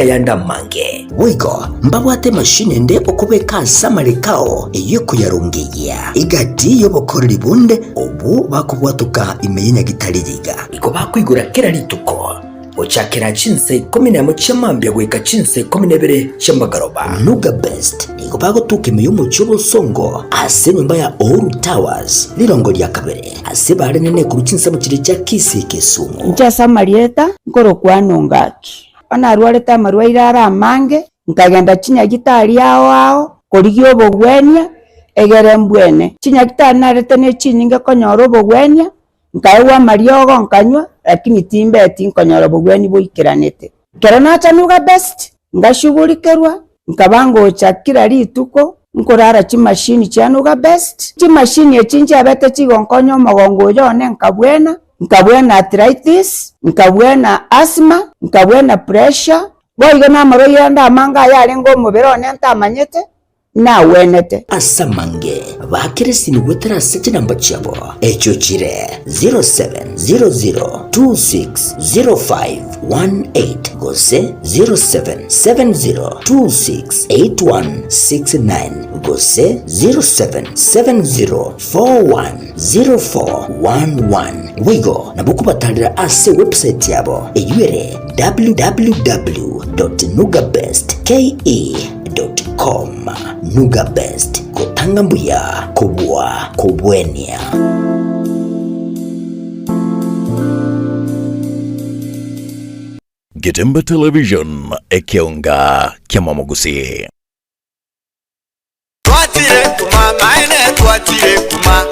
Ayande amange. Boigo mbabwate emashini ende okobeka ase amareko ao eyio ekoyarongeyia egati y'obokoreri bonde obwo bakobwatoka ime y'enyagitari yiga. Igo bakoigora kera rituko gochakera chinsa ikomi nemo chia mambia goika chinsa ikomi na ibere chia magoroba. Nuga Best nigo bagotoka ime y'omochie obosongo ase enyomba ya Uhuru Towers rirongo ria kabere ase bare nene korwa chinsemo chiria chia Kisii Kisumu. Inche ase amarieta nkorokwana Ongaki. Bono narwarete amarwaire are amange, nkagenda chinyagitari ao ao korigia obogwenia, egere mbwene. Chinyagitari narete ne chinyinge konyora obogwenia, nkaegwa amariogo nkanywa, lakini timbeti nkonyora obogwenia boikeranete. Ekero nacha Nuga Best, ngashughulikerwa, nkaba ngocha kila rituko, nkorara chimashini chia Nuga Best. Chimashini echi nchiabete chigonkonya omogongo oyo one nkabwena, Nkabwena arthritis, nkabwena asthma, nkabwena pressure, boigo namarwaire ande amange ayarenge omobere one ntamanyete, nagwenete. Ase amange baakere esimi goetera ase chinamba chiabo, echio chire 0700260518 gose 0770268169 gose 0770 410411. Boigo nabo okobatarera ase website yabo eyio ere www.nugabestke.com. Nugabest, gotanga mbuya kobua kobwenia. Getembe Television, ekeonga ki'amamogusii. Twachire kuma maene twachire kuma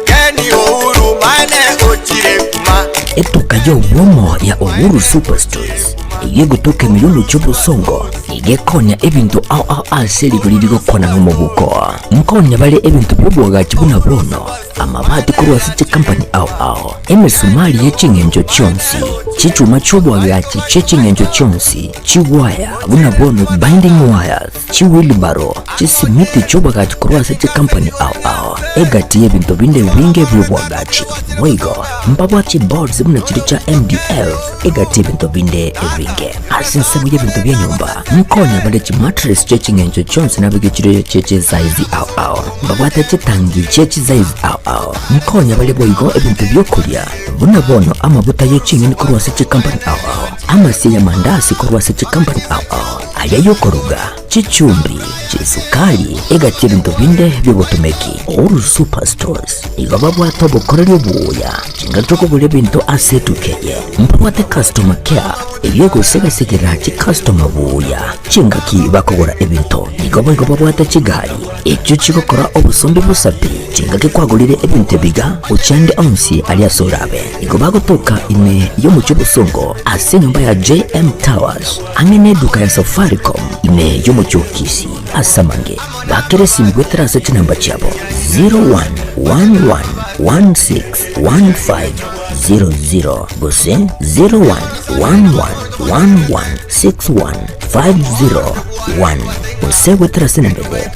Ken Uhuru maene ochire kuma. Etuka y'obwomo ya Uhuru Superstores eyio egotoka ime y'omochie obosongo nigo ekonya ebinto ao ao ase rigori rigokwana nomobuko. Nkonya bare ebinto bi'oboagachi buna bono, amabati korwa ase chikampani ao ao, emesumari ye ching'encho chionsi, chichuma chi'oboagachi chie ching'encho chionsi, chiwaya buna bono binding wires, Chiwilibaro, chisimiti chi'oboagachi korwa ase chikampani ao ao, egati y'ebinto binde ebinge bi'oboagachi. Boigo, mbabwate chiboards buna chiria chia MDF, egati y'ebinto binde ebinge. Ase ensemo y'ebinto bia nyomba, nkonya bare chimattress chie ching'encho chionsi nabeke chire chie chisize ao ao. Mbabwate chitangi chie chisize ao ao. Nkonya bare boigo ebinto bi'okoria, buna bono amabuta ye ching'eni korwa ase chikampani ao ao, amasie y'amandasi korwa ase chikampani ao ao. Aria y'okoruga, chichumbi, chisukari, egati ebinto binde bi'obotomeki. Uhuru Super Stores nigo babwate obokoreri obuya chingaki tokogora ebinto ase etuka eye. Mbabwate customer care eyio egosegasegera chicustomer buya chingaki bakogora ebinto. Nigo boigo babwate chigari echio chigokora obosombi bosa pi chingaki kwagorire ebinto ebiga gochia ande onsi aria ase orabe. Nigo bagotoka ime y'omochie obosongo ase enyomba ya JM Towers. Ang'e neduka ya Safaricom ime y'omochie o Kisii ase amange bakere esimi goetera ase chinamba chiabo 0111161500 gose 0111161501 gose goetera ase enamba ende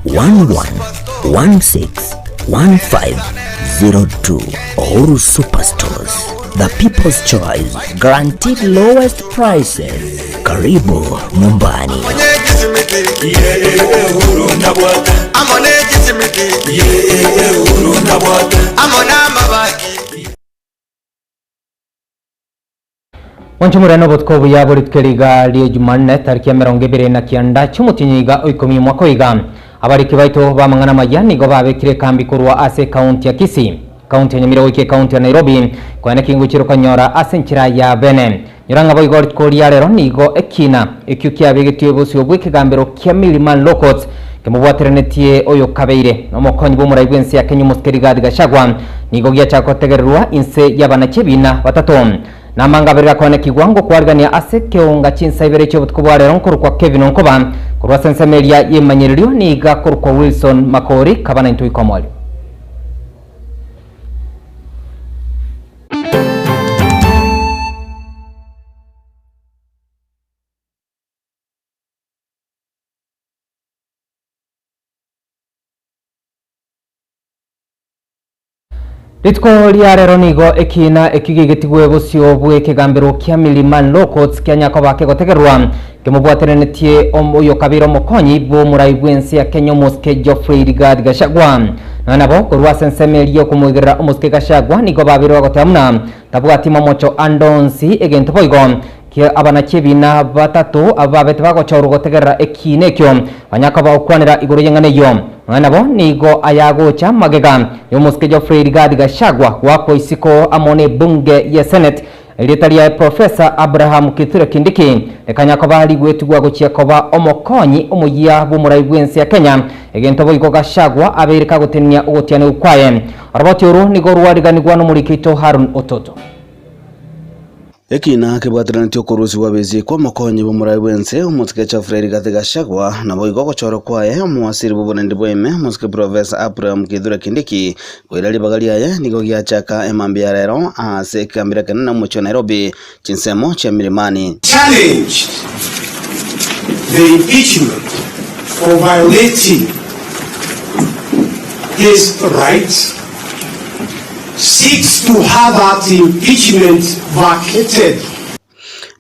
0111161502. Uhuru Superstores. The People's Choice, guaranteed lowest prices. Karibu nyumbani. Mwanchomorane nobotuko obuya bore rituko riga rie Jumanne tariki ya emerongo ebere na kianda chi'omotienyi iga o ikomi omwaka oiga. Abariki baito b'amang'ana amaya nigo babekire ekambi korwa ase ekaunti ya Kisii, ekaunti ya Nyamira goika ekaunti ya Nairobi koene ki ngochire konyora ase enchera ya bene. Nyora ng'a boigo rituko ria rero nigo ekina ekio kiabegetwe bosio bw'ekegambero kia Milimani Law Courts kemobwateranetie oyokabeire nomokonyi bw'omorai bw'ense ya Kenya omosike Rigathi Gachagua nigo giachaka gotegererwa inse y'abanachi ebiina batato. Namanga abere gakoanekigwa ngokwarigania ase ekeonga chinsa ibere chi'obotuko bwa rero nkorokwa Kevin Onkoba, korwa ase ensemo eria y'emanyererio niga akorokwa Wilson Makori, kaba naintwe goika omoerio. Rituko ria rero nigo ekiina ekio gegetigwe bosio bw'ekegambero kia Milimani Law Courts kianya koba kegotegererwa kemobwateranetie oyokabeire omokonyi bw'omorai bw'ense ya Kenya omosike Geoffrey Rigathi Gachagua. Nonya nabo korwa ase ensemo eria y'okomoigerera omosike Gachagua nigo babeire bagoteba buna tabwati momocho ande onsi egento boigo Ki abanachie-ebiina batato abwo babete bagochorwa gotegerera ekiina ekio, banya koba okwanera igoro y'eng'ana eyio. Nonya nabo, nigo ayagocha magega y'omosike Geoffrey Rigathi Gachagua goakwa isiko amo n'ebunge ye Senate, erieta riaye Professor Abraham Kithure Kindiki rikanya koba rigwetigwa gochia koba omokonyi omoyia bw'omorai bw'ense ya Kenya, egento boigo Gachagua abeire kagotenenia ogotianigwa kwaye. Oroboti oro nigo rwariganigwa nomoriki oito Harun Ototo. Ekiina kebwateranetie okorusigwa bezi kw'omokonyi bw'omorai bw'ense, omosike Geoffrey Rigathi Gachagua, naboigo ogochorwa kwaye omowasiri bw'oborendi bwaime, omosike Professor Abraham Kithure Kindiki, koira ribaga riaye nigo giachaka emambia ya rero ase ekegambero ekenene omochie o Nairobi, chinsemo chia Milimani. Challenged the impeachment for violating his rights. Seeks to have that impeachment vacated.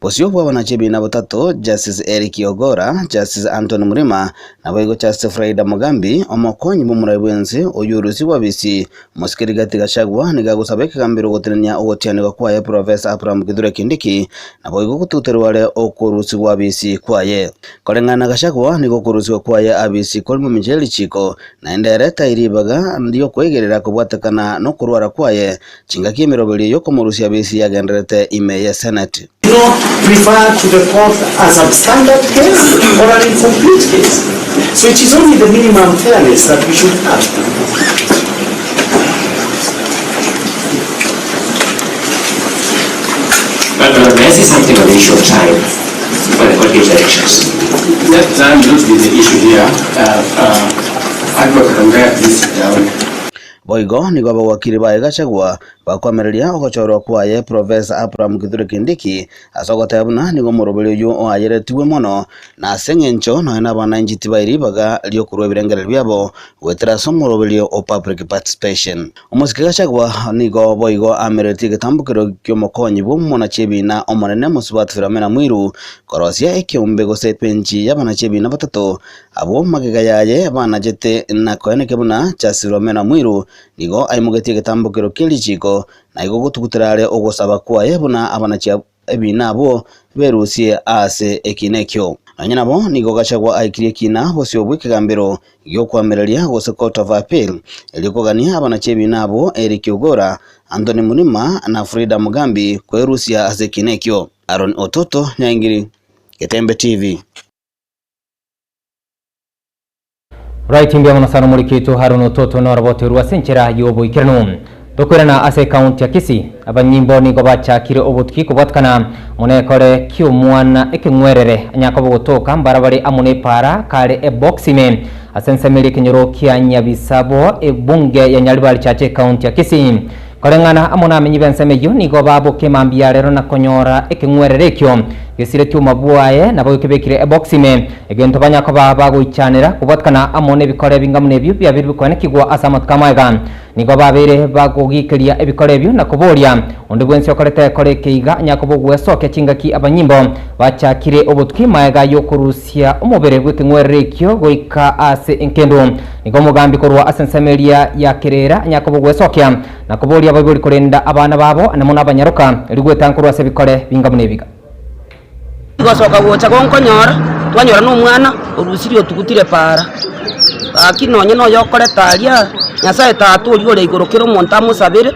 Bosio bw'abanachi ebiina botato, Justice Eric Ogora, Justice Anthony Mrima, naboigo Justice Frida Mugambi, omokonyi bw'omorai bw'ense oyio orusigwe abisi, Omosike Rigathi Gachagua nigo agosaba ekegambero gotenenia ogotianigwa kwaye Professor Abraham Kithure Kindiki, naboigo gotuterwa are okorusigwa abisi kwaye. Koreng'ana na Gachagua nigo okorusigwa kwaye abisi kore momincha ye richiko Naende ere tai ribaga ri'okoigerera kobwatekana nokorwara kwaye, chingaki emeroberio y'okomorusia bisi yagendererete ime ye Senate. Not refer to the court a substandard case or an incomplete case. So it is only the minimum fairness that we should have. But uh, may I say something on the issue of time for the court gives directions? Let time not be the issue here. Uh, uh, Advocate Ongaya, please sit down. Boigo nigo abawakiri baye Gachagua bakoamereria ogochorwa kwaye Professor Abraham Kithure Kindiki ase ogoteba buna nigo omoroberi oyio oayeretigwe mono na ase eng'encho nonya nabananchi tibai ribaga riokorua ebirengererio biabo goetera ase omoroberio o public participation. Omosike Gachagua nigo boigo aamereretie egetambokero ki'omokonyi bw'omonachi ebiina omonene mosubati Philomena Mwiru korosia ekeombe gose ebenchi y'abanachi ebiina batato abwo magega yaye banachete na koenekia buna Charles Philomena Mwiru nigo aimogetie egetambokero kie richiiko na igo gotugutera are ogosaba kwaye buna abanachi ebiina abwo berusie aase ekiina ekio. Nonya nabo, nigo Gachagua aikirie ekiina bosio bw'ekegambero gi'okoamereria gose Court of Appeal, erio kogania abanachi ebiina abwo Eric Ogora, Anthony Murima na Frida Mugambi kwerusia ase ekiina ekio. Aaron Ototo, Nyaingiri, Getembe TV. Right mbuya mono sana omoriki oito Harun Ototo norobote orwo ase enchera y'oboikeranu. Tokoirana ase ekaunti ya Kisii, abanyimbo nigo bachakire obotuki kobwatikana mono ekore ki'omwana ekeng'werere anyakoba ogotoka mbarabare amo n'epaara kare ebox ime ase ensemo eria ekenyoro kia Nyabisabo ebunge ya Nyaribari Chache ekaunti ya Kisii. Koreng'ana amo namenyi b'ensemo eyio nigo baboka emambia ya rero na konyora ekeng'werere ekio gesiretie omabua aye, nabo kebekire ebox ime, egento banya koba bagoichanera kobwatikana amo nebikore ebinga buna ebio biabeire bikoenekigwa ase amatuko amaega. Nigo babeire bagogikeria ebikore ebio na koboria onde bwensi okorete ekore eke iga anya koba ogwesokia chingaki abanyimbo bachakire obotuki maega y'okorusia omobere bw'ekeng'werere ekio goika ase enkendu. Nigo omogambi korwa ase ensemo eria ya Kerera anya koba ogwesokia na koboria abaibori korenda abana babo amo nabanyaroka, erio gwetanga korwa ase ebikore binga buna ebiga. Gosoka gocha gonkonyora, twanyora nomwana orusirie otugutire para. Gaki nonye noyokoreta aria, Nyasae Tata oria ore igoro kera omonto amosabere,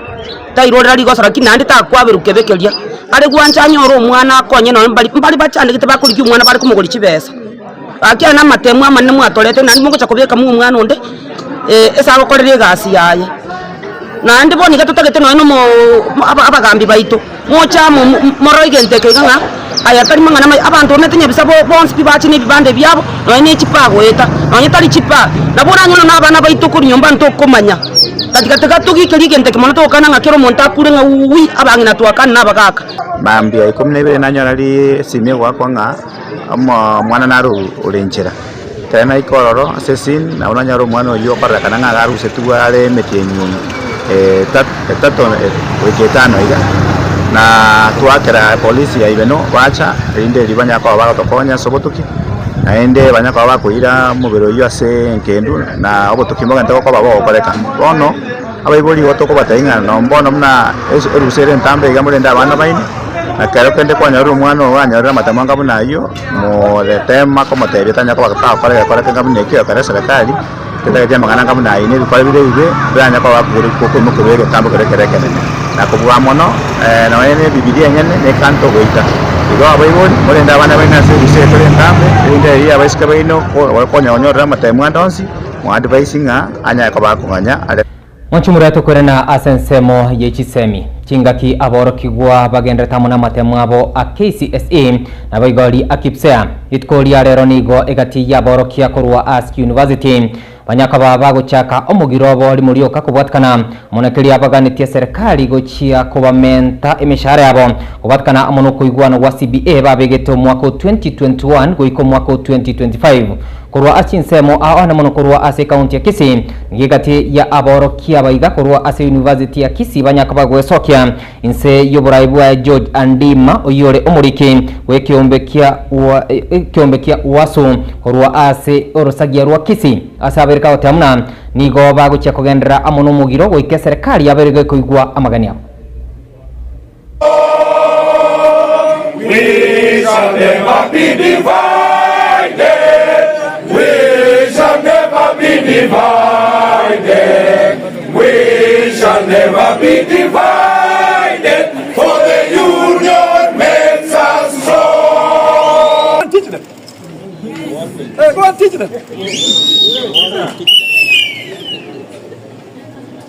tairorera rigoso lakini naende takwaberwa kebe keria. Are gwancha anyore omwana akonye nonye mbari mbare bachandegete bakorigia omwana bare komogoria chibesa. Gaki aya namatemu amanene mwatorete naende mogocha kobeka mwa omwana onde ase agokorera egasi yaye. Naende bono iga totagete nonye nomoo abagambi baito, moche amo morore egento eke iga ng'a aya tari mang'ana amaya. Abanto bamanyete nyabisa bonsi pi bache na ebibanda biabo, nonye ne chipa goeta, nonye tari chipa, nabo oranyore na abana baito korwa nyomba ntokomanya. Tatiga tiga togikerie egento eke mono togokana ng'a kera omonto akure ng'a wuuwi, abang'ina twakane na abagaka. Mambia ikomi na ibere nanyora esimi egoakwa ng'a omwana naro ore nchera. Ekero naika ororo ase esini, nabo nanyora omwana oyio okorerekana ng'a iga arusetigwe are emetienyi ime. etato goika etano iga, na twakera polisi ya Ibeno bacha erinde erio banyare koba bagotokonya ase obotuki, naende banyare koba bakoira omobere oyio ase enkendu na obotuki mbogente gokoba bogokoreka. Bono abaibori igo tokobatebia ng'a nonye bono buna erusa ere entambe iga morende abana baino, na kero kende kwanyorire omwana ogo anyorire amatemo anga buna ayio, moretema komotebia tanyara koba tagokora egekora kenge buna ekio ekero eserekari. Tetageti amang'ana anga buna ayio na ebikora bire ebibe, biranyare koba koimokerwa egetambo keria kere ekenene. Na kobua mono, nonya ne Ebibilia enyene nekanto goika. Igo abaibori, morende abana baino ase erusa eye tore entambe, erinde erio abaiseke baino konyorera amatemu ande onsi, moadvise ng'a anyare koba akong'anya are. Mochumure tokorena ase ensemo ye chisemi. Chingaki aborokigwa bagenderete amo namatemo abo a KCSE naboigo ria KPSEA. Rituko ria rero nigo egati y'aborokia korwa Ask University banyakaba bagochaka omogiro obo rimo rioka kobwatikana amo na keria baganetie serikali gochia kobamenta emeshahara yabo kobwatikana amo nokoigwana gwa CBA babegete omwaka o 2021 goika omwaka o 2025. Korwa ase chinsemo ao na mono korwa ase ekaunti ya Kisii, nigo egati ya aborokia abaiga korwa ase University ya Kisii banyaka gwesokia inse y'oborai bwa George Andima oyio ore omoriki bw'ekeombe kia ekeombe kia UASU korwa ase orosagia rwa Kisii ase abaire kagoteba buna nigo bagochia kogenderera amo nomogiro goika eserekari yabeire gekoigwa amagani abo. We shall never be divided. We shall never be divided. We shall never be divided. For the union makes us strong. Teach them. Hey, go and teach them.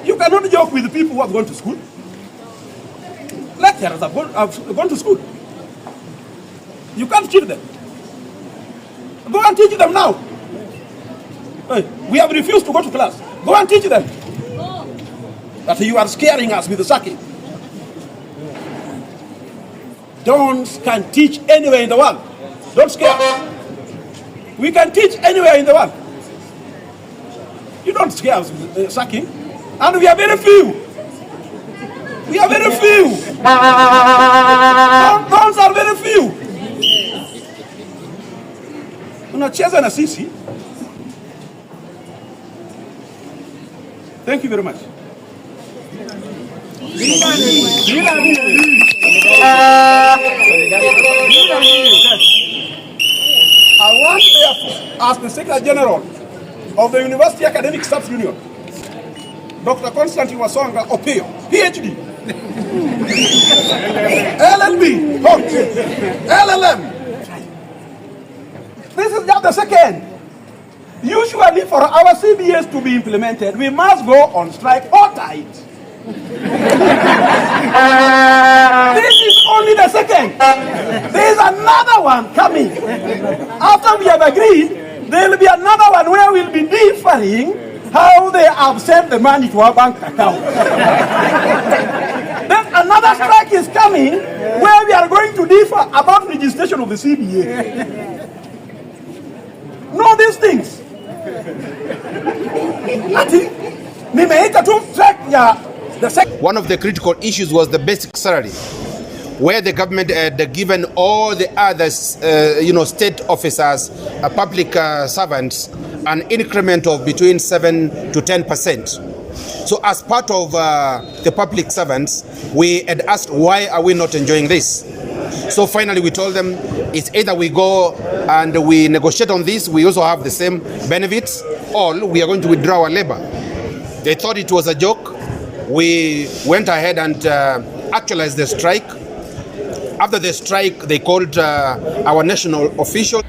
You cannot joke with the people who have gone to school. Lecturers have gone, have gone to school. You can't cheat them. Go and teach them now. Hey, we have refused to go to class. Go and teach them. That you are scaring us with the sacking. Don't can teach anywhere in the world. Don't scare us. We can teach anywhere in the world. You don't scare us with uh, sacking. And we are very few. We are very few. Those are very few. Unacheza na sisi. Thank you very much. I want therefore, as the Secretary General of the University Academic Staff Union, Dr. Constantine Wasonga Opio, PhD, LLB, LLM. This is just the second. Usually for our CBS to be implemented, we must go on strike all tight. This is only the second. There is another one coming. After we have agreed, there will be another one where we'll be differing how they have sent the money to our bank account. Then another strike is coming where we are going to differ about registration of the CBA. Know these things. Ati nimeita tu strike ya the second. One of the critical issues was the basic salary, where the government had given all the other you know, state officers, public servants, an increment of between 7 to 10%. So as part of the public servants, we had asked, why are we not enjoying this? So finally we told them, it's either we go and we negotiate on this, we also have the same benefits, or we are going to withdraw our labor. They thought it was a joke. We went ahead and actualized the strike. After the strike, they called our national official.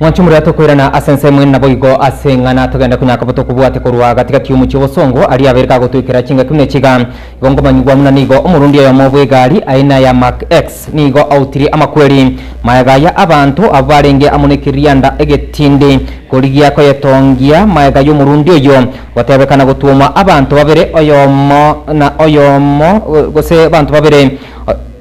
Mwanche omoria tokoirana ase ensemo ende naboigo ase eng'ana togende konyaka botokobwate korwa gati gati y'omochie obosongo aria abeire kagotoikera chingaki buna echiga. Igo nkomanyigwa buna nigo omorundi oyomo bw'egari aina ya Mark X nigo autirie amakweri magega ya abanto abwo barenge amo nekerianda egetindi korigia koyetongia magega y'omorundi oyio gotebekana gotwoma abanto babere oyomo na oyomo gose abanto babere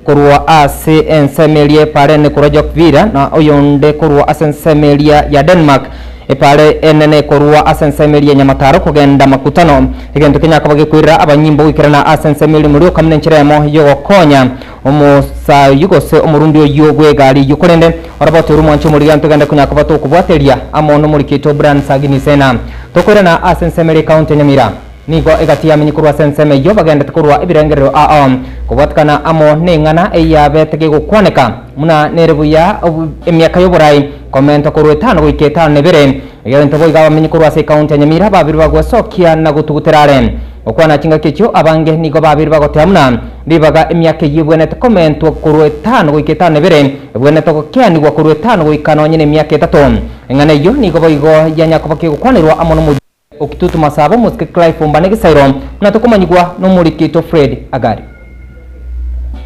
Korwa ase ensemo eria eparene korwa Jokvira, na oyonde korwa ase ensemo eria ya Denmark. Epaare enene korwa ase ensemo eria ya Nyamataro kogenda Makutano, egento kenyakoba gekoirera abanyimbo goikerana ase ensemo eria Morioka buna enchera eyemo y'ogokonya omosae oyio gose omorundi oyio bw'egari eyio. Korende orobote orwo mwanche omorigia ntogende konyakoba tokobwateria amo nomoriki oito Brian Sagini Sena. Tokoirana ase ensemo eria ekaunti ya Nyamira. Nigo egati y'amenyi korwa ase ensemo eyio bagendete korwa ebirengerero ao kobwatekana amo neng'ana eyabete gegokwaneka buna nere buya emiaka y'oborai komentwa korwa etano goika etano na ebere. Egento boigo abamenyi korwa ase ekaunti ya Nyamira babere bagwesokia na gotugutera are. Gokwana chingaki echio abange nigo babere bagotea buna ribaga emiaka eyio ebwenerete komentwa korwa etano goika etano na ebere ebwenerete gokeanigwa korwa etano goika nonye nemiaka etato. Eng'ana eyio nigo boigo yanyakoba kegokwanerwa amo nomoyia Okitutu Masaba, omosike Clive Ombane Gesairo, buna tokomanyigwa nomoriki oito Fred Agari.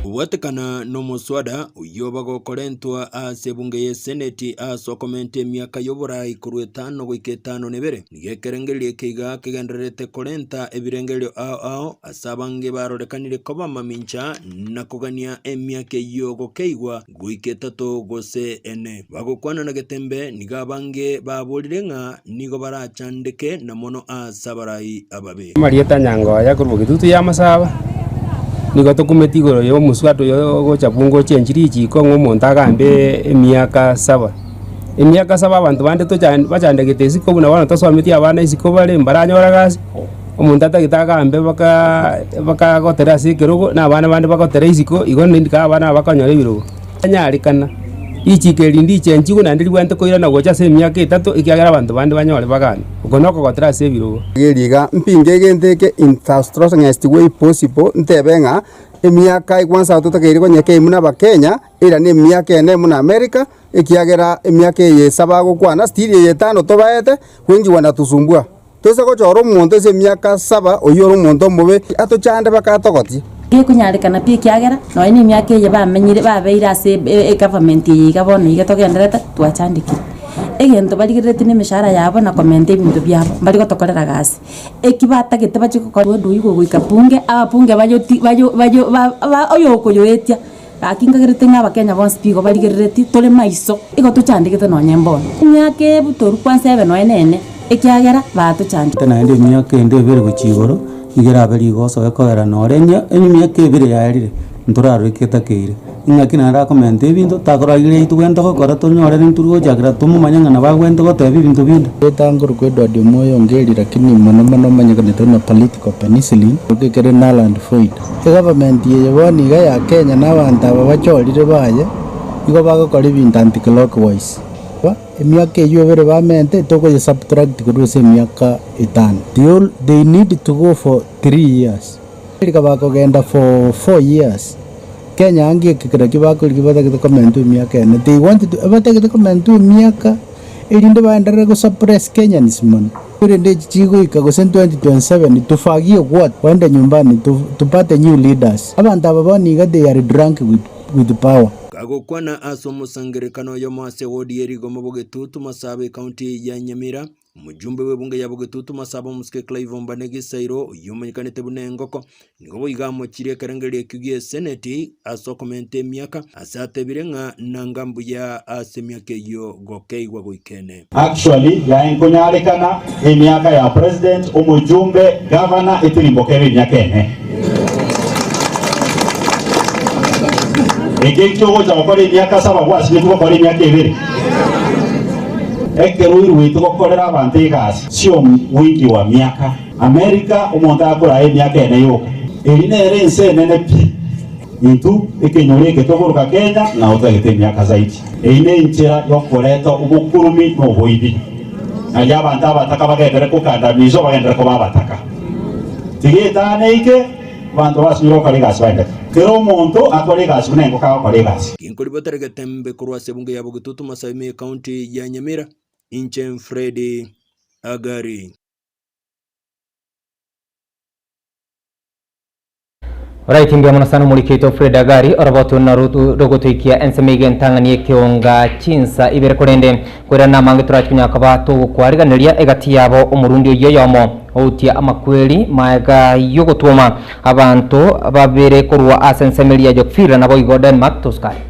Kobwatekana nomoswada oyio bagokorentwa ase ebunge ye Seneti ase okomenta emiaka y'oborai korwa etano goika etano na ebere, nigo ekerengererio eke iga kegendererete korenta ebirengererio ao ao ase abange barorekanire koba mamincha na kogania emiaka eyio gokeigwa goika etato gose ene. Bagokwana na getembe, nigo abange baborire ng'a nigo barachandeke na mono ase abarai ababe. Amarieta Nyangoya korwa Bogetutu ya Masaba, nigo tokumeti igoro ya omosubati oyo ogocha bunge ochenchire richiko ng'a omonto agambe emiaka saba. Emiaka saba abanto bande tocha bachandegete isiko buna bono tosometie abana isiko bare mbaranyora gasi, omonto atagete agambe baka bakagotera ase ekerogo, na abana bande bagotere isiko, igo nindika abana aba bakonyora ebirogo. Tanyarekana, richiko eri ndichenchigwe naende ribwenerete koirana gocha ase emiaka etato, ekiagera abanto bande banyore bagane. Oko nokogotera ase ebirogo. Rigereria iga, mpinge egento eke in the strongest way possible, ntebe ng'a emiaka ekwansa totakeire konyeka eye buna abakenya, era na emiaka ene buna America, ekiagera emiaka eye ase bagokwana still eye etano tobaete, wengi wanatusumbua. Toise gochora omonto ase emiaka saba, oyio ore omonto omobe, atochande mpaka atogotie. Gekonyarekana pi ekiagera nonya na emiaka eye bamenyire babeire ase egovernment eye iga bono iga togendererete twachandekire. Egento barigereretie na emeshahara yabo na komenta ebinto biabo, mbari gotokorera gasi. Eki batagete bachie gokora obodu oywo gogoika bunge, ababunge bayoti bayo bayo ba ba oyokoyoetia. Gaki nkagerete ng'a abakenya bonsi pi igo barigereretie tore maiso, igo tochandegete nonye mbono. Emiaka ebu torwa kwansa ebe nonya nene, ekiagera batochandire. Naende emiaka ende ebere gochia igoro, nigo erabe rigoso ekoera nore enye emiaka ebere yaerire, ntorarore getakeire. Ing'aki naende akomenta ebinto, takorarigereria intwe togende gokora tonyore intwe gochakera tomomanye ng'a nabo agwenerete goteba ebinto binde. Erieta nkorokwa Edward Omoyo Ongeri lakini mono mono omanyekanete buna Political Penicillin, ekere null and void. Egovernment eye bono iga ya Kenya na abanto aba bachorire baye, nigo bagokora ebinto anti clockwise. Emiaka eywo ebere bamente, tokoye subtract korwa ase emiaka etano. They all they need to go for 3 years. America bakogenda for 4 years, Kenya ange eke nakio bakorigia batagete komentwa emiaka ene. They want to batagete komentwa emiaka erinde baenderere go suppress Kenyans mono. Korende echi chigoika gose 2027 tufagie what? Waende nyumbani tupate new leaders. Abanto aba bono iga they are drunk with with power. Kagokwana ase omosangererekano oyomo ase ewodi ye rigoma Bogetutu Masaba ekaunti ya Nyamira, omojumbe bw'ebunge ya Bogetutu Masaba omosike Clive Ombane Gisairo oyio omanyekanete buna Engoko Nigo boigo amochirie ekerengererio ekio gi'eseneti ase okomenta emiaka, ase atebire ng'a nanga mbuya ase emiaka eyio gokeigwa goika ene. Actually yaye nkonyarekana emiaka ya president, omojumbe, governor etirimboka ebe emiaka ene. Eke ekio ogocha gokora emiaka saba gwasinyetwe gokora emiaka ebere. Ekero oirwete gokorera abanto egasi sio wingi wa miaka. Amerika omonto akorae emiaka ene yoka. Eri nere ense enene pi. Intwe ekenyoro eke tokoroka Kenya nao totagete emiaka zaidi. Eyio nenchera yokoreta obokurumi na oboibi. Nario abanto abataka bagenderere kokandamizwa bagenderere koba abataka. Tiga etano eike abanto basinyire gokora egasi baendeke. Kera omonto akore egasi buna engoko agokora egasi. Ginkoribatera getembe korwa ase ebunge ya Bogetutu Masaai ime Ekaunti ya Nyamira, inche Fred Agari. Alright, mbuya mono sana omoriki oito Fred Agari orobotu naru rogotoikia ensemo iga entang'ani ekeonga chinsa ibere korende koirana amange torachi konya koba togokwariganeria egati yabo omorundi oyio oyomo outia amakweri maega yogotwoma abanto babere korwa ase ensemo eria ya Jokfira naboigo Denmark Toscane.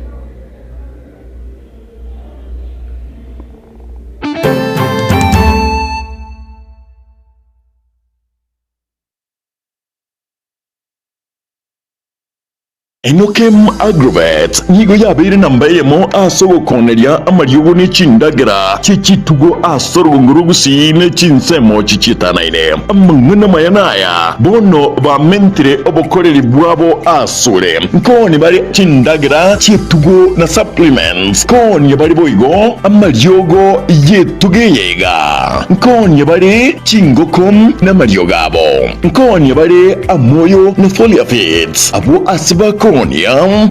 Enokem Agrovet nigo yabeire namba eyemo ase ogokoneria amariogo ne chindagera chie chitugo ase orogongo rwa Gusii ne chinsemo chichietanaine. Amang'ana amaya naya, bono bamentire obokoreri bwabo asore. Nkooni bare chindagera chi'etugo na supplements, nkoonie bare boigo amariogo y'etugo eye iga, nkoonie bare chingoko namariogo abo, nkoonie bare amoyo na foliar feeds. Abwo ase bakoonia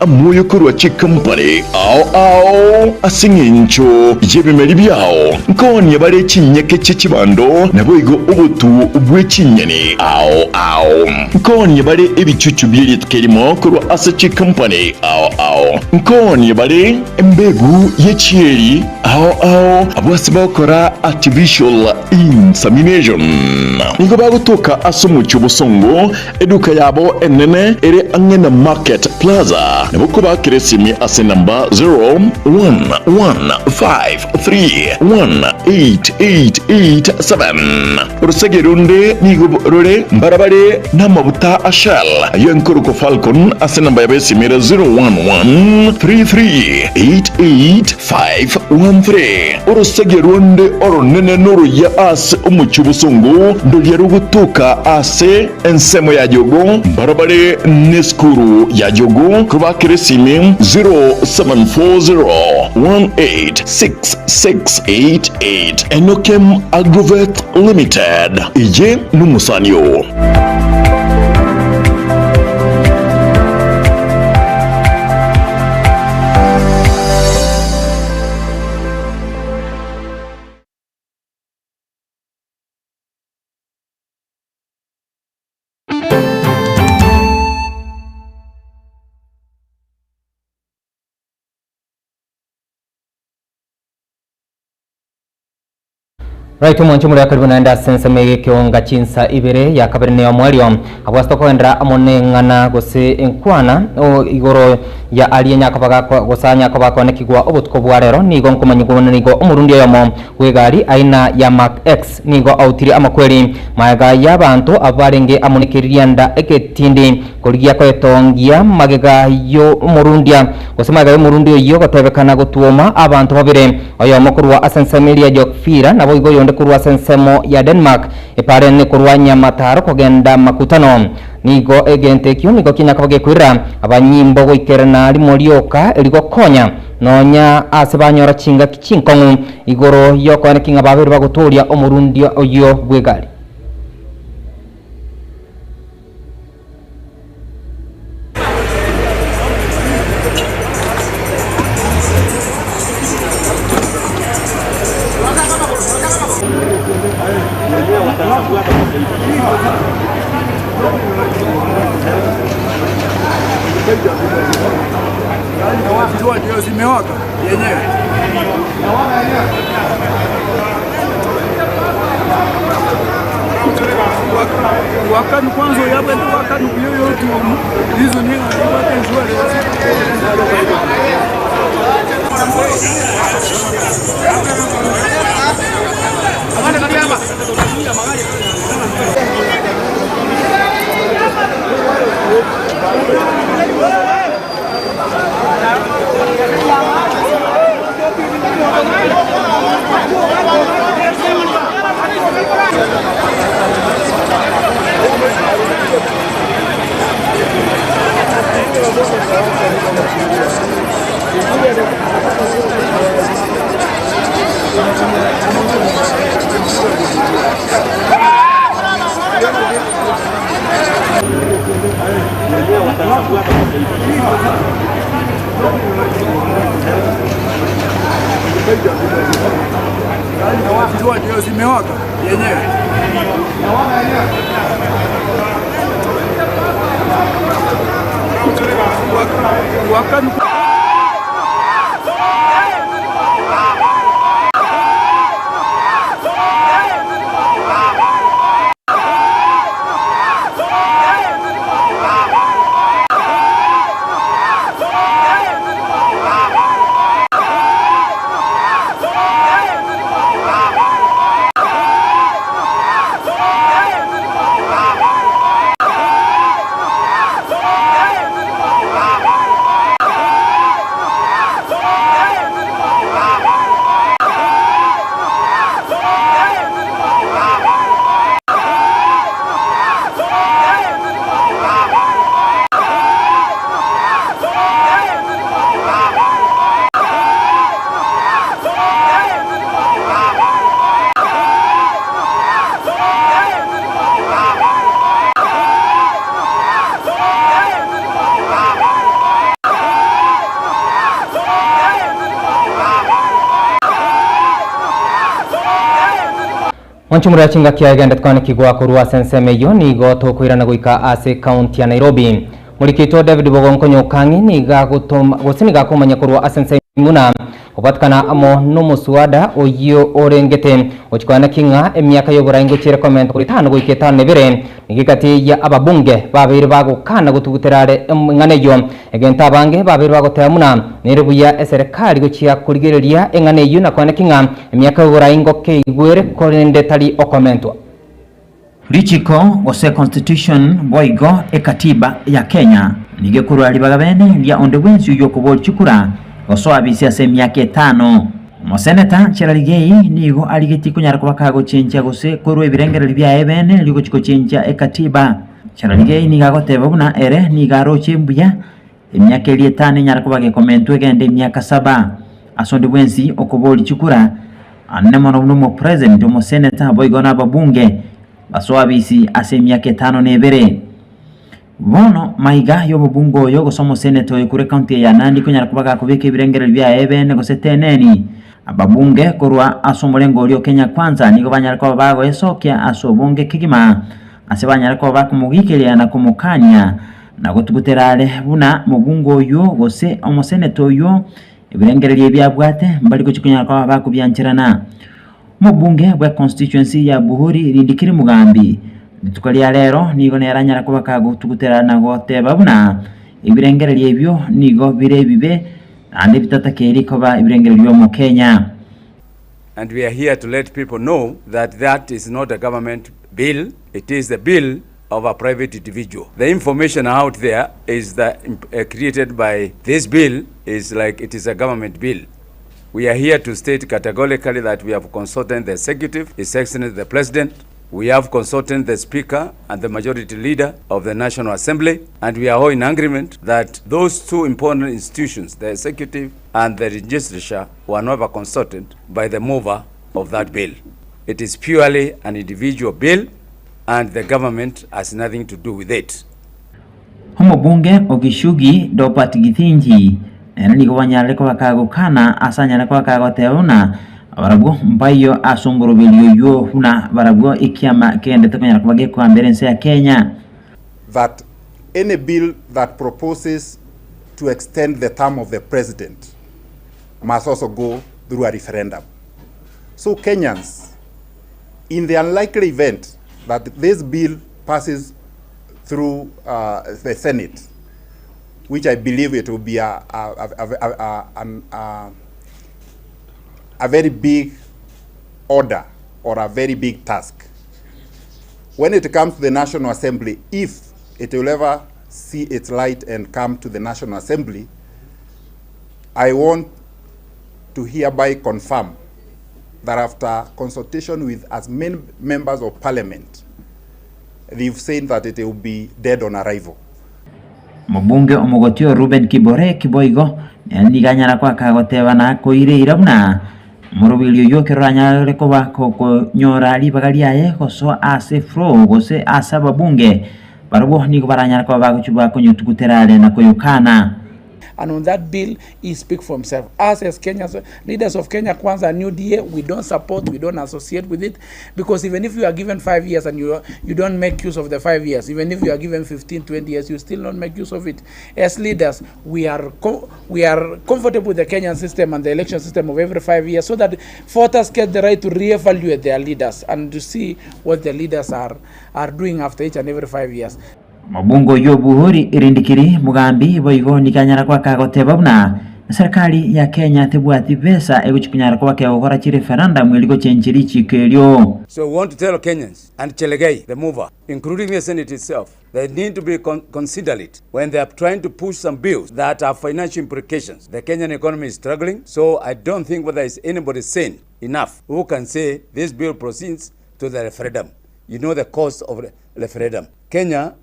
amoyo korwa chikampani ao ao ase engencho y'ebimeri biao, nkoonia bare chinyeke chie chibando, naboigo obotu bwe chinyeni ao ao. Nkoonia bare ebichuchu bie rituko erimo korwa ase chikampani ao ao. Nkoonia bare embegu ye chieri ao ao. Abwo ase bagokora artificial insemination nigo bagotoka ase omochie obosongo. Eduka yabo enene ere ang'e na Market Plaza. Nabo kobakera esimi ase enamba 0111531887. Orosege runde nigo rore mbarabare namabuta a Shell ayio enkorokwa Falcon ase enamba yabo esimi ere 0113388513. Orosege rwonde oronene noruya ase omochie obosongo ndoria rogotoka ase ensemo ya Jogo, mbarabare nesukuru ya Jogo, kobakera esimi 0740186688. Enokem Agrovet Limited, eye nomosani oo. Right omonche more karibu naende ase ensemo eye ekeonga chinsa ibere ya kabere ne omoerio abwo ase tokogenderera amo neng'ana gose enkwana o igoro ya aria nyakoba gakwa gose anyakoba akonekigwa obotuko bwa rero nigo nkomanyigwa buna nigo omorundi oyomo bw'egari aina ya Mark X nigo autirie amakweri magega y'abanto abarenge amo nekeririanda egetindi korigia koetongia magega y'omorundia gose magega y'omorundi oyio gotebekana gotwoma abanto babere oyomo korwa ase ensemo eria Jokfira naboigo oyonde korwa ase ensemo ya Denmark eparene korwa Nyamataro kogenda Makutano. Nigo egento ekio nigo kinyakaba gekoirera abanyimbo goikerana rimo rioka erigokonya nonya ase banyora chingaki chinkong'u igoro y'okoeneki ng'a babeire bagotooria omorundia oyio bw'egari. Mwanchumura chingaki agende twanekigwa korwa ase ensemo eyio nigo tokoirana goika ase ekaunti ya Nairobi. Morikito David Bogonkonyo Okang'i nigo agotoma gose nigo akomanya korwa ase ense buna gobwatekana amo nomoswada oyio orengete gochikwana ki ng'a emiaka y'oborai ngochiere komenta korwa etano goika etano na ebere nigo egati ya ababunge babeire bagokana gotugutera are eng'ana eyio egento abange babeire bagoteba buna nere buya eserekari gochia korigereria eng'ana eyio na kwana ki ng'a emiaka y'oborai ngokeigwere korende tari okomentwa. Richiko gose constitution boigo ekatiba ya Kenya nigo ekorua ribaga bene ria onde bwensi oyio okoboria chikura gosoa abisi ase emiaka etano. Omoseneta Cherargei nigo arigetie konyara koba kagochenchia gose korua ebirengererio biaye bene rigochia gochenchia ekatiba. Cherargei nigo agoteba buna ere nigo aroche mbuya emiaka eria etano enyare koba gekomentwa egende emiaka saba. Ase onde bwensi okoboria chikura anene mono buna omopresident, omoseneta boigo na ababunge basoa abisi ase emiaka etano na ebere. Bono maiga y'omobunge oyo gose omoseneta oyo korwa ekaunti eye ya Nandi konyara koba gakobeka ebirengererio biaye bene gose teneni, ababunge korwa ase omorengo oria o Kenya Kwanza nigo banyare koba bagoesokia ase obonge kegima ase banyare koba bakomogikeria na komokania na gotugutera are buna mobunge oyio gose omoseneta oyio ebirengererio ebi abwate mbari gochia konyara koba bakobiancherana. Omobunge bwe constituency ya Buhuri Rindikiri Mugambi rituko ria rero nigo nere anyare koba kagotugutera na goteba buna ebirengererio ebio nigo bire ebibe naende bitatakeiri koba ebirengererio bi'omokenya. And we are here to let people know that that is not a government bill, it is the bill of a private individual. The information out there is that created by this bill is like it is a government bill. We are here to state categorically that we have consulted the executive, His Excellency the President, we have consulted the Speaker and the Majority Leader of the National Assembly, and we are all in agreement that those two important institutions, the executive and the legislature, were never consulted by the mover of that bill. It is purely an individual bill and the government has nothing to do with it. Omobunge o Gichugi Dobert Githinji nere nigo banyarire koba kagokana ase anyare koba kagoteba buna barabwo mbaiyo ase omoroberio oyio buna barabwo ekiama kegendete konyara koba gekoambera ense ya Kenya. That any bill that proposes to extend the term of the president must also go through a referendum. So Kenyans, in the unlikely event that this bill passes through uh, the Senate, which I believe it will be a, a, a, a, a, a very big order or a very big task. When it comes to the National Assembly, if it will ever see its light and come to the National Assembly, I want to hereby confirm that after consultation with as many members of parliament, they've said that it will be dead on arrival. Omobunge omogoti o Reuben Kiborek boigo nere nigo anyara koaka goteba na koireira buna omoroberi oyio ekero oranyare koba konyora ribaga riaye gosoa ase floor gose ase ababunge barabwo nigo baranyare koba bagochia bakonyotugutera are na koyokana. And on that bill, he speak for himself. Us as Kenyans, leaders of Kenya Kwanza and UDA, we don't support, we don't associate with it, because even if you are given 5 years and you, you don't make use of the 5 years, even if you are given 15, 20 years, you still not make use of it. As leaders, we are, we are comfortable with the Kenyan system and the election system of every 5 years, so that voters get the right to reevaluate their leaders and to see what the leaders are, are doing after each and every 5 years. Omobunge oyio o Buhuri Rindikiri Mugambi boigo nigo anyara koba kagoteba buna eserikari ya Kenya tebwati besa egochia konyara koba kegokora chireferendum erio gochenchia richiko erio. So we want to tell Kenyans and Chelegei, the mover, including the Senate itself, they need to be con considerate when they are trying to push some bills that have financial implications. The Kenyan economy is struggling, so I don't think whether is anybody sane enough who can say this bill proceeds to the referendum. You know the cost of referendum. Kenya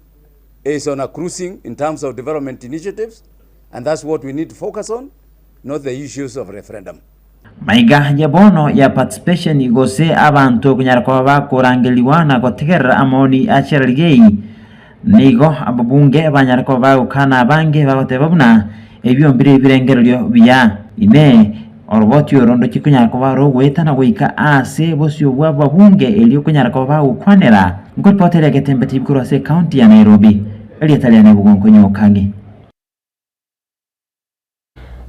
is on a cruising in terms of development initiatives, and that's what we need to focus on, not the issues of referendum. Maiga ya bono ya participation gose abanto konyara koba bakorangerigwa na gotegerera amaoni a Cherargei, nigo ababunge banyare koba bagokana abange bagoteba buna ebio mbire ebirengererio biya. Inee! Oroboti oro ndochie konyara koba rogoetana goika ase bosio bw'ababunge erio konyara koba bagokwanera. Nkoripota eria Getembe TV korwa ase ekaunti ya Nairobi, erieta riane Bogonkonyokangi.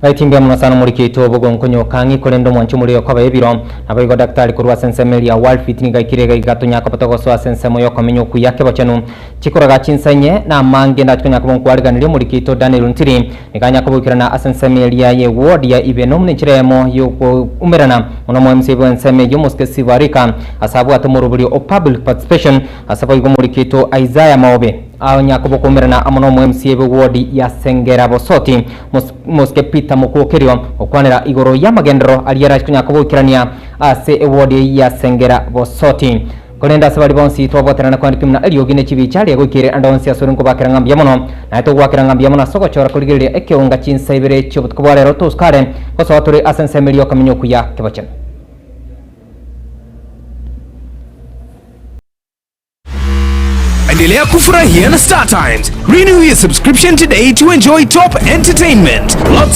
Right mbuya mono sana omoriki oito obogonkonyoka ang'e korende omwanchi omorero okoba ebiro. Naboigo daktari korwa ase ensemo eria Walfit nigo aikire iga iga tonyare koba togosoa ase ensemo yokomenya okuya kebochenu. Chikoraga chinsa inye na amange ndache konya koba nkwariganirie omoriki oito Daniel Ntiri nigo anya koboikerana ase ensemo eria ye ward ya Ibeno buna enchera eyemo yokoumerana mono omo MC bw'ensemo eyio Mosike Sibarika ase abwate omoroberio o public participation ase boigo omoriki oito Isaiah Maobe anya koba okoumerana amo nomo MCA bwe ward ya Sengera Bosoti Mosike Peter Mokwokerio gokwanera igoro y'amagenderero aria arache konya koboikerania ase eward eyio ya Sengera Bosoti. Korende ase baria bonsi twabwaterana kwandikwa buna eriogi ne chibicha riagoikeire ande onsi asore nkobakera ng'a mbuya mono. Naye togoakera ng'a mbuya mono ase ogochora korigereria ekeonga chinsa ibere chi'obotuko bwa rero tosukare gosoa tore ase ensemo eria y'okomenya okuya kebochenu. Endelea kufurahia na Star Times. Renew your subscription today to enjoy top entertainment. Lots